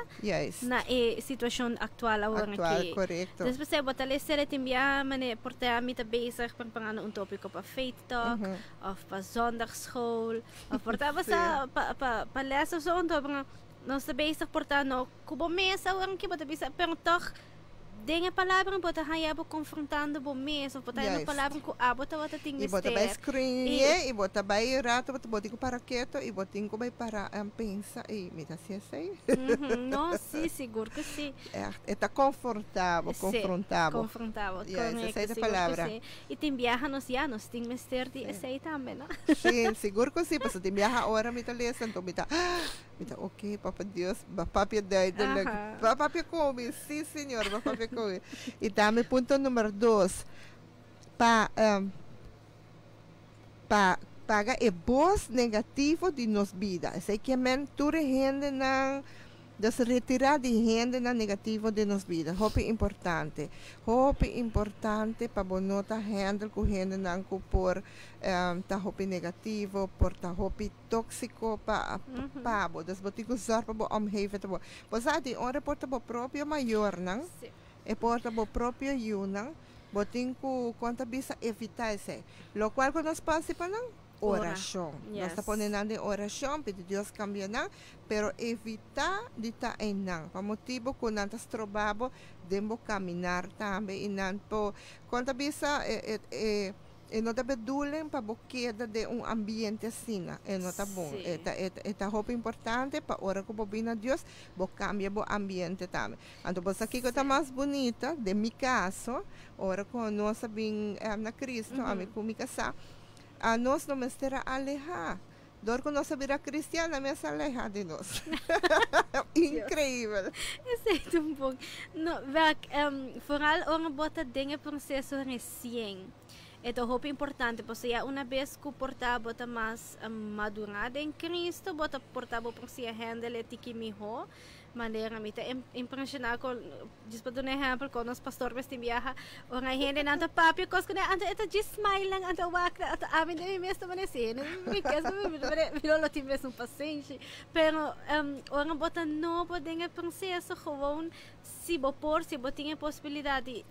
na e situashon aktual awor aki. Aktual, korekto. Despues e bo ta lesa el e tin bia manera por ta mi ta bezig preparando un tópiko pa Faith Talk òf pa zondagschool òf por ta pa pa pa lès òf so anto nos ta bezig por ta no ku bo mes awor aki bo ta bisa pero tòg Den e palabra bo ta haña bo konfrontando bo mes of bo ta haña un palabra ku abo tabata tin I bo ta mester. bai skrin'e i bo ta bai rato bo tin ku para keto i bo tin ku bai para en pensa ey mi ta hasi esey? No, si, sigur ku si. Echt, e ta konforta bo, konfronta bo. Si, konfronta bo, Juist, korekto, esey ta e sigur ku palabra. si. I tin biaha nos ya nos tin mester di esey tambe, no? Si, sigur ku si, pasobra tin biaha ora mi ta lesa anto mi ta. Mi ta ok, Papa Dios, ba papia duidelijk. Ba papia ku mi, sí Señor, ba papia ku mi. I tambe punto numero dos, pa pa paga e bos negativo di nos bida. Esei ke men tur e hendenan, dus retira di hendenan negativo den nos bida. Hopi importante, hopi importante pa bo no ta handle ku hendenan ku por ta hopi negativo, por ta hopi tóxico pa pa bo. Dus bo tin ku zorg pa bo omgeving ta bo. Bo sa di ora por ta bo propio mayornan, e por ta bo propio yunan, bo tin ku kon ta bisa evitá esei. Lokual ku nos por hasi pa nan? Orashon. Nos ta pone nan den orashon, pidi Dios kambia nan, pero evitá di ta einan, pa motibu ku nan ta stroba bo den bo kaminar tambe i nan por, kon ta bisa e e. E no ta bedoeling pa bo keda den un ambiente asina. E no ta bon. E ta hopi importante pa ora ku bo bin na Dios, bo kambia bo ambiente tambe. Anto bo sa kiko ta mas bunita, den mi kaso, ora ku nos a bin na Cristo, ami ku mi kasá, a nos no mester a alehá. Dor ku nos a bira kristian, nan mes a alehá di nos. Inkreibel. Esei ta un bon. No, wak, vooral ora bo ta den e proseso resien. E ta hopi importante, pasobra ya una bes ku por ta bo ta mas madurá den Cristo, bo ta por ta bo por siña handle e tiki mihó. Manera mi ta impresioná ku, djis pa duna ehèmpel, kon nos pastor mes tin biaha, ora e hendenan ta papia kos kuné, anto e ta djis smile nan, anto wak nan, anto ami den mi mes ta manera si hende mi kes ku mi, mi lo tin mes un pasenshi. Pero ora bo ta nobo den e proseso, gewoon si bo por, si bo tin e posibilidat di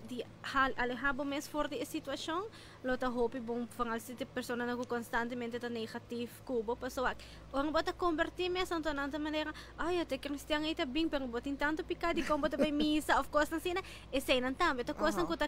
alehá bo mes for di e situashon, lo ta hopi bon, vooral si ta personanan ku konstantemente ta negatief ku bo, pasobra ora bo ta kombertí mes anto nan ta manera, ay e kristian ei ta bin pero bo tin tantu piká dikon bo ta bai misa òf kosnan asina, eseinan tambe ta kosnan ku ta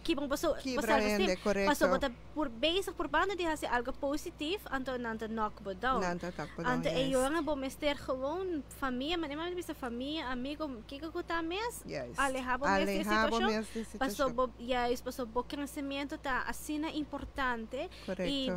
kibra bo bo Kibra self-esteem, hende, pasobra bo korekto. Ta por bezig purbando di hasi algo positief, anto nan ta knock bo down. Nan ta knock bo down, Anto e yora bo mester gewoon famia, manera mi bisa famia, amigo, kiko ku ta mes, alehá bo mes di e Alehá bo situashon, mes di paso situashon. Bo juist paso bo kresementu ta asina importante i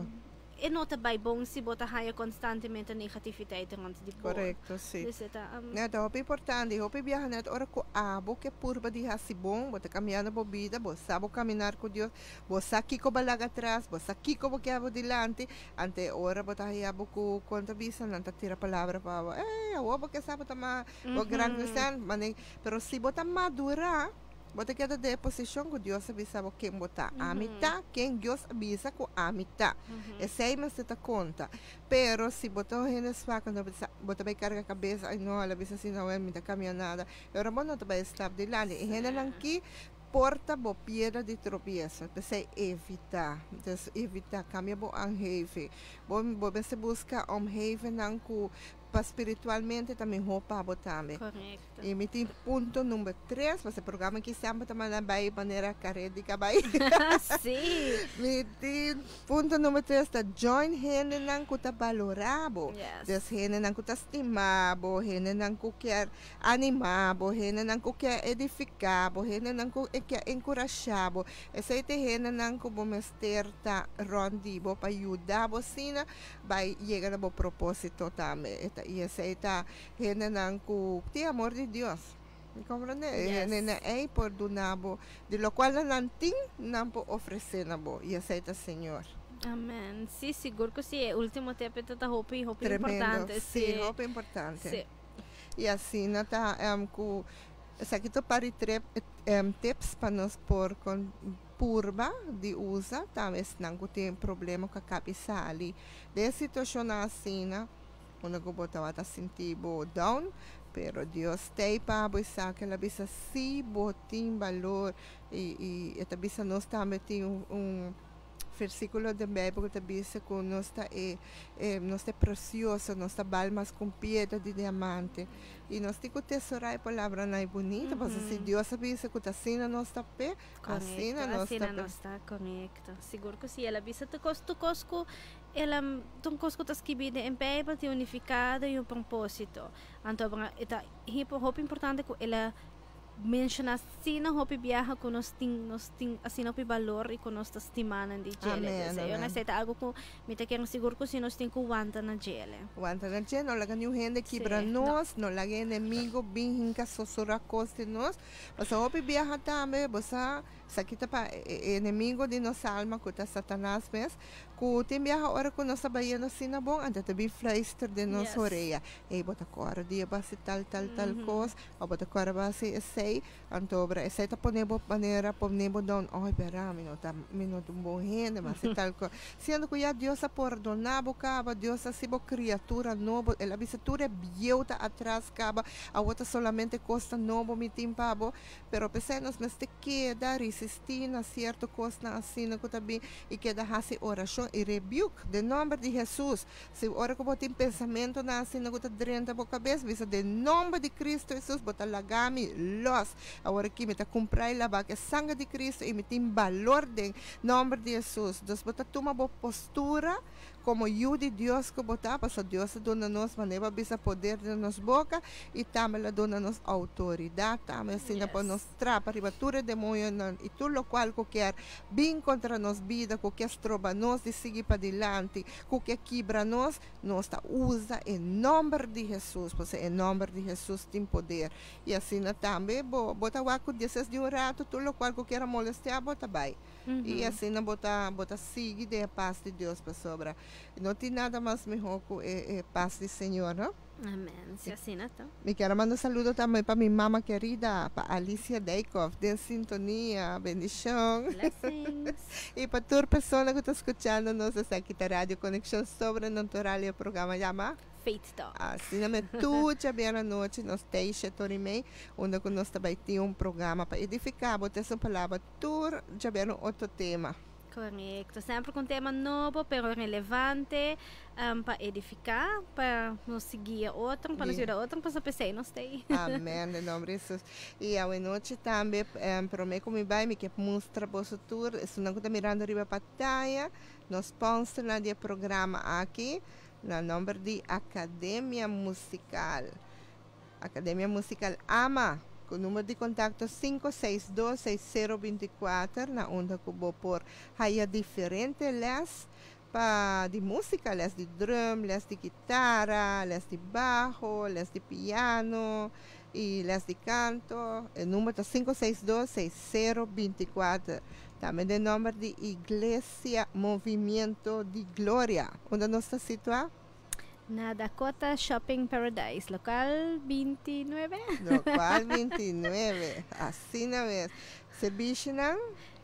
e no ta bai bon si bo ta haña konstantemente negativiteit rònt di bo. Korekto, sí. Dus e ta Net hopi importante, hopi biaha net ora ku abo ke purba di hasi bon, bo ta kambiando bo bida, bo sa bo kaminar ku Dios, bo sa kiko bo laga atras, bo sa kiko bo ke abo dilanti, ante ora bo ta haya bo ku kon ta bisa, nan ta tira palabra pa bo, ey, awor bo ke sa bo ta ma bo gran kristian, mane, pero si bo ta madurá, bo ta keda den e posishon ku Dios a bisa bo ken bo ta. Ami ta ken Dios a bisa ku ami ta. Esei mester ta konta. Pero si bo ta un hende swak, anto bo ta bai karga kabes, ay no, el a bisa asina, awel mi ta kambia nada. E ora bo no ta bai stap dilanti. E hendenan ki por ta bo piedra di tropieso. P'esei evitá. Dus evitá, kambia bo omgeving. Bo mester buska omgevingnan ku pa spiritualmente ta mihó pa bo tambe. I mi tin punto number 3, pasobra e programa aki semper ta manda bai manera kare di kabai. Mi tin punto number 3 ta join hendenan ku ta balorá bo. Dus hendenan ku ta stima bo, hendenan ku kier animá bo, hendenan ku kier edifiká bo, hendenan ku kier enkurashá bo. Esei ta e hendenan ku bo mester ta rònt di bo pa yuda bo asina bai yega na bo propósito tambe. I esei ta hendenan ku tin amor di Dios. Mi komprendé? E hendenan ei por duna bo di lokual nan tin, nan por ofresé na bo, i esei ta Señor. Amen. Sí, sigur ku sí. E último tep ta hopi, hopi Tremendo. Importante. Sí, hopi importante. I asina ta ku esaki ta par di tips pa nos por kon purba di usa, tambe esnan ku tin problema ku a kabi sali den situashonnan asina, unda ku bo tabata sinti bo down, pero Dios t'ei pa bo i sa ku el a bisa si bo tin balor i e ta bisa nos tambe tin un versíkulo den Beibel ku ta bisa ku nos ta e nos ta e presioso, nos ta bal mas ku un piedra di diamante i nos tin ku tesorá e palabranan ei bunita pasobra si Dios a bisa ku ta asina nos ta p'e, asina nos ta Asina p'e. Nos ta, korekto. Sigur ku si. El a bisa tur kos, tur kos ku el a, tur kos ku ta skibí den e Beibel tin un nifikado i un propósito. Anto e ta hopi importante ku el a menshoná asina hopi biaha ku nos tin asina hopi balor i ku nos ta stimánan di djele. Amen, amen. Esei ta algu ku mi ta kere sigur ku si nos tin ku wanta na djele. Wanta na dje, no laga niun hende kibra nos, no laga enemigu bin hinka susurá kos di nos. Pasobra hopi biaha tambe, bo sa, esaki ta pa e enemigu di nos alma ku ta Satanas mes, ku tin biaha ora ku nos ta bayendo asina bon, anto ta bin fluister den nos orea. Ey, bo ta kòrda dia bo hasi tal, tal, tal kos, òf bo ta kòrda bo hasi esei, anto obra esei ta pone bo manera, pone bo down, ay bèrda mi no ta un bon hende, mi hasi tal kos. Siendo ku ya Dios a pordoná bo kaba, Dios a hasi bo kriatura nobo, el a bisa tur e bieu ta atras kaba, awor ta solamente kosnan nobo mi tin pa bo, pero p'esei nos mester keda resistí na sierto kosnan asina ku ta bin i keda hasi orashon i rebuke den nòmber di Hesus. Si ora ku bo tin pensamentonan asina ku ta drenta bo kabes, bisa den nòmber di Kristu Hesus bo ta laga mi los. Dios. Awor aki mi ta kumprá i labá ku e sanger di Kristu i mi tin balor den nòmber di Hesus. Dus bo ta tuma bo postura komo yu di Dios ku bo ta, pasobra Dios a duna nos, manera bo a bisa, poder den nos boka i tambe el a duna nos outoridat tambe, asina pa nos trapa riba tur e demoñonan i tur lokual ku kier bin kontra nos bida, ku kier stroba nos di sigui padilanti, ku kier kibra nos, nos ta usa e nòmber di Hesus, pasobra e nòmber di Hesus tin poder. I asina tambe bo bo ta wak ku despues di un ratu tur lokual ku kier a molestiá bo ta bai. I asina bo ta bo ta sigui den e pas di Dios pasobra no tin nada mas mihó ku e e pas di Señor, no? Amén. Si asina ta. Mi kier a manda un saludo tambe pa mi mama kerida, pa Alicia Dijkhoff den sintonia. Bendishon. Blessings. I pa tur persona ku ta skuchando nos esaki ta Radio Konekshon Sobrenatural i e programa yama. Faith Talk. Asina me tur djabièrnè anochi nos tei shete ora i mei unda ku nos ta bai tin un programa pa edifiká bo ta esun palabra tur djabièrnè un otro tema. Korekto, semper ku un tema nobo pero relevante pa edifiká, pa nos guia otro, pa nos yuda otro, pasobra p'esei nos ta ei. Amèn, den nòmber di Hesus. I awenochi tambe promé ku mi bai mi ke mustra boso tur esunnan ku ta mirando riba pantaya nos spònsernan di e programa aki. Na nomber di Academia Musical. Academia Musical ama, cu numero di contacto 5626024 na unda cu bo por haya diferente les pa di musica, les di drum, les di guitara, les di baho, les di piano y les di canto. E numero ta 5626024. Tambe den nomber di Iglesia Movimiento di Gloria. Unda nos ta situá? Na Dakota Shopping Paradise, local 29. Local 29, asina mes. Servishinan?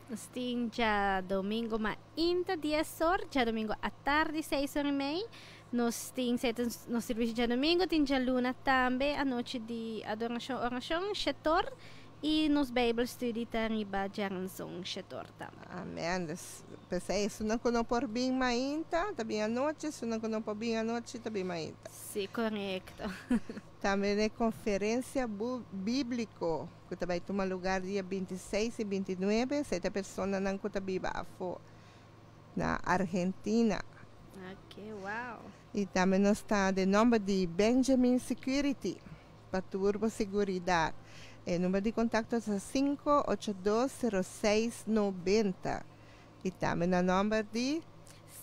Nos tin djadomingo mainta dies or, djadomingo atardi seis or i mei. Nos tin nos servisio djadomingo, tin djaluna tambe anochi di adorashon orashon, shetor. I nos Bijbel studie ta riba djaranson shetor tambe. Amen. Dus p'esei esunnan ku no por bin mainta ta bin anochi, esunnan ku no por bin anochi ta bin mainta. Sí, korekto. Tambe e konferensia bíbliko ku ta bai tuma lugar dia 26 i 29, esei ta personanan ku ta biba afó na Argentina. Ok, wow. I tambe nos ta den nòmber di Benjamin Security. Pa tur bo seguridat. E number di kontakto ta 5820690 i tambe na nòmber di.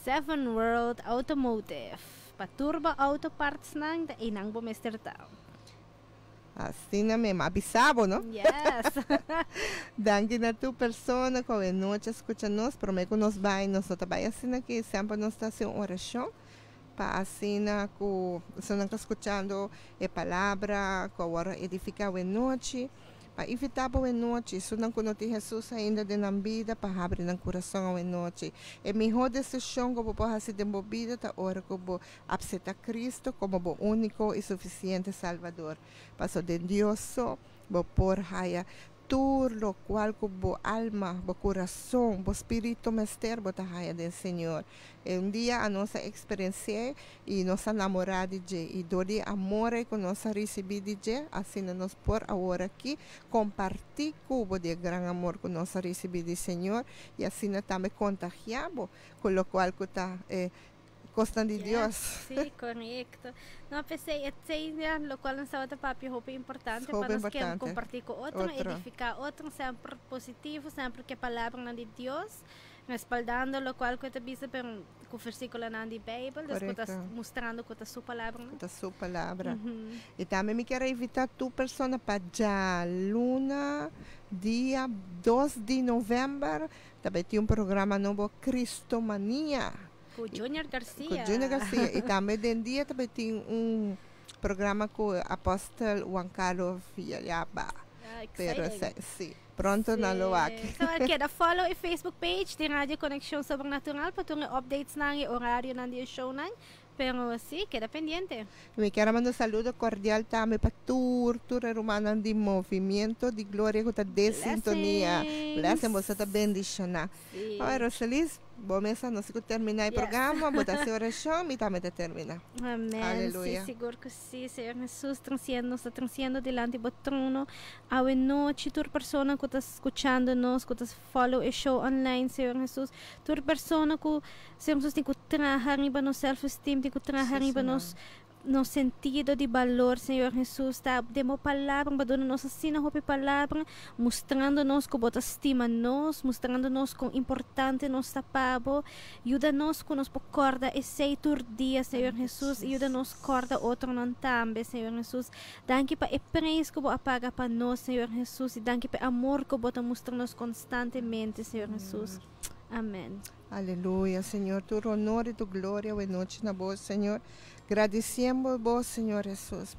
Seven World Automotive. Pa tur bo auto partsnan ta einan bo mester ta. Asina mi a bisa bo, no? Yes! Danki na tur persona ku awe nochi a skucha nos. Promé ku nos bai, nos no ta bai asina ki semper nos ta hasi un orashon. Pa asina ku esunnan ta skuchando e palabra ku a wòrdu edifiká awenochi, pa invitá bo awenochi, esunnan ku no tin Hesus ainda den nan bida, pa habri nan kurason awenochi. E mihó desishon ku bo por hasi den bo bida ta ora ku bo apseptá Kristu komo bo úniko i sufisiente Salbador. Pasobra den Dios so bo por haya Tur locual cu bo alma, bo curason, bo spirito mester, bo ta haya den Señor. E un dia a nos a experienci'e y nos a namora di dje, y dor di e amor ey cu nos a ricibi di dje, asina nos por awor aki comparti cu bo di e gran amor cu nos a ricibi di Señor, y asina tambe contagia bo cu locual cu ta e Kosnan di Dios. Sí, korekto. No, p'esei esei ya lokual nos tabata papia hopi importante pa nos ke kompartí ku otro, edifiká otro, semper positivo, semper ku e palabranan di Dios, respaldando lokual ku e ta bisa pero ku versíkulonan di Beibel, dus ku ta mustrando ku ta su palabranan. Ku ta su palabra. I tambe mi kier a invitá tur persona pa djaluna dia 2 di novèmber ta bai tin un programa nobo Kristomania. Ku Junior Garcia. Ku Junior Garcia. I tambe den dia tambe tin un programa ku Apostel Juan Carlos Villalba. Ah, exciting. Pero si, pronto nan lo wak. So keda follow e Facebook page di Radio Conexion Sobrenatural pa tur e updates nan e orarionan di e shownan. Pero si, keda pendiente. Mi kier a manda un saludo cordial tambe pa tur tur e rumannan di Movimiento di Gloria ku ta den sintonia. Blessings. Blessing, boso ta bendiciona. Si. Oi Roselis. Bo mes sa nos ku terminá e programa, bo ta hasi orashon, mi tambe ta terminá. Amèn. Aleluya. Sí, sigur ku sí. Señor Hesus, transiendo, nos ta transiendo dilanti bo trono. Awe nochi, tur persona ku ta skuchando nos, ku ta follow e show online, Señor Hesus, tur persona ku, Señor Hesus, tin ku traha riba nos self-esteem, tin ku traha Sí, riba Señor. nos nos sentido di balor, Señor Hesus, ta den bo palabra, bo a duna nos asina hopi palabra, mustrando nos ku bo ta stima nos, mustrando nos kon importante nos ta pa bo. Yuda nos ku nos por kòrda esei tur dia, Señor Hesus, i yuda nos kòrda otronan tambe, Señor Hesus. Danki pa e preis ku bo a paga pa nos, Señor Hesus, i danki pa e amor ku bo ta mustra nos konstantemente, Señor Hesus. Amèn. Aleluya, Señor, tur honor i tur gloria awe nochi na bo, Señor. Gradiciembo bo, Señor Hesus.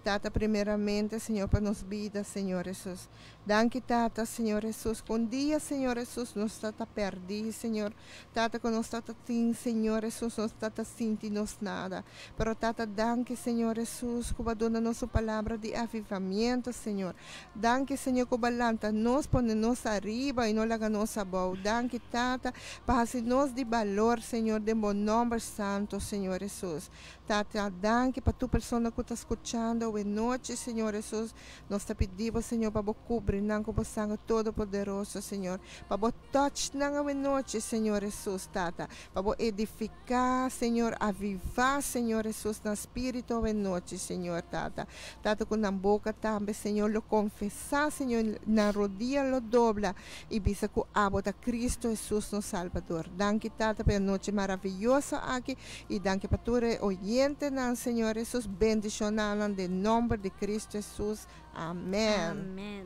Tata, primeramente, Señor, pa nos bida, Señor Hesus. Danki, Tata, Señor Hesus, cu un dia, Señor Hesus, nos tata perdi, Señor. Tata, cu nos tata tin, Señor Hesus, nos tata sinti nos nada. Pero, Tata, danki, Señor Hesus, cu bo a duna nos un palabra di avivamiento, Señor. Danki, Señor, cu bo a lanta nos, pone nos ariba y no laga nos abou. Danki, Tata, pa haci nos di balor, Señor, den bo nomber santo, Señor Hesus. Tata, danki pa tur persona cu ta scuchando awe nochi, Señor Hesus. Nos ta pidi bo, Señor, pa bo cubri nan cu bo sangre todopoderoso, Señor. Pa bo touch nan awe nochi, Señor Hesus, Tata. Pa bo edifica, Señor, aviva, Señor Hesus, nan spirito awe nochi, Señor, Tata. Tata, cu nan boca tambe, Señor, lo confesa, Señor, nan rodia lo dobla y bisa cu abo ta Cristo Hesus, nos Salbador. Danki, Tata, pa e anochi maraviyoso aki y danki pa tur e oyentenan, Señor Hesus. Bendiciona nan den nomber di Cristo Hesus. Amen. Amen.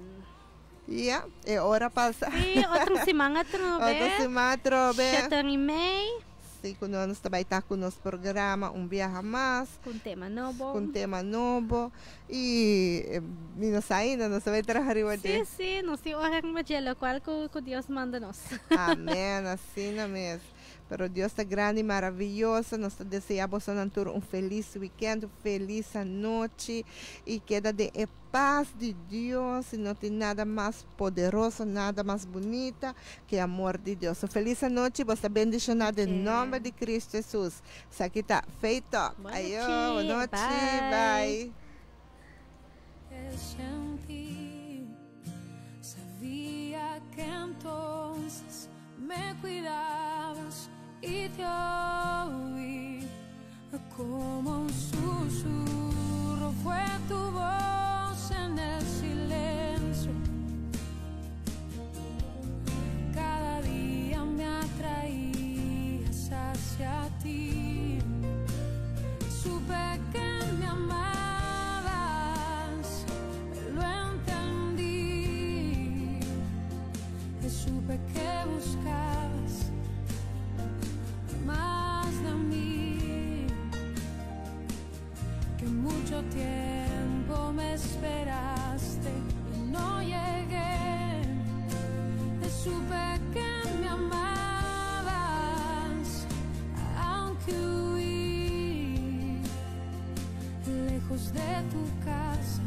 Ja, e ora pasa. Sí, otro siman atrobe. Otro siman atrobe. 7:30. Sí, cu nos ta bay ta cu nos programa un biaha mas. Cu un tema nobo. Cu un tema nobo. Y mi no sa ainda, nos ta bay traha riba dje. Sí, sí, nos tin ora riba dje, locual cu Dios manda nos. Amen, asina mes. Pero Dios ta grandi y maraviyoso. Nos ta desea bosonan tur un feliz weekend, un feliz anochi y keda den e paz di Dios. Y no tin nada mas poderoso, nada mas bunita que amor di Dios. Un feliz anochi, bos ta bendiciona den nomber di Cristo Jesus. Esaki ta Faith Talk. Bon Ayo, nochi. bon nochi. Bye. Bye. Sentí, sabía que entonces me cuidabas y te oí como un susurro fue tu voz en el silencio. Cada día me atraías hacia ti. Supe que me amabas, lo entendí. Supe que buscabas más de mí, que mucho tiempo me esperaste y no llegué. Supe que me amabas, aunque huí lejos de tu casa.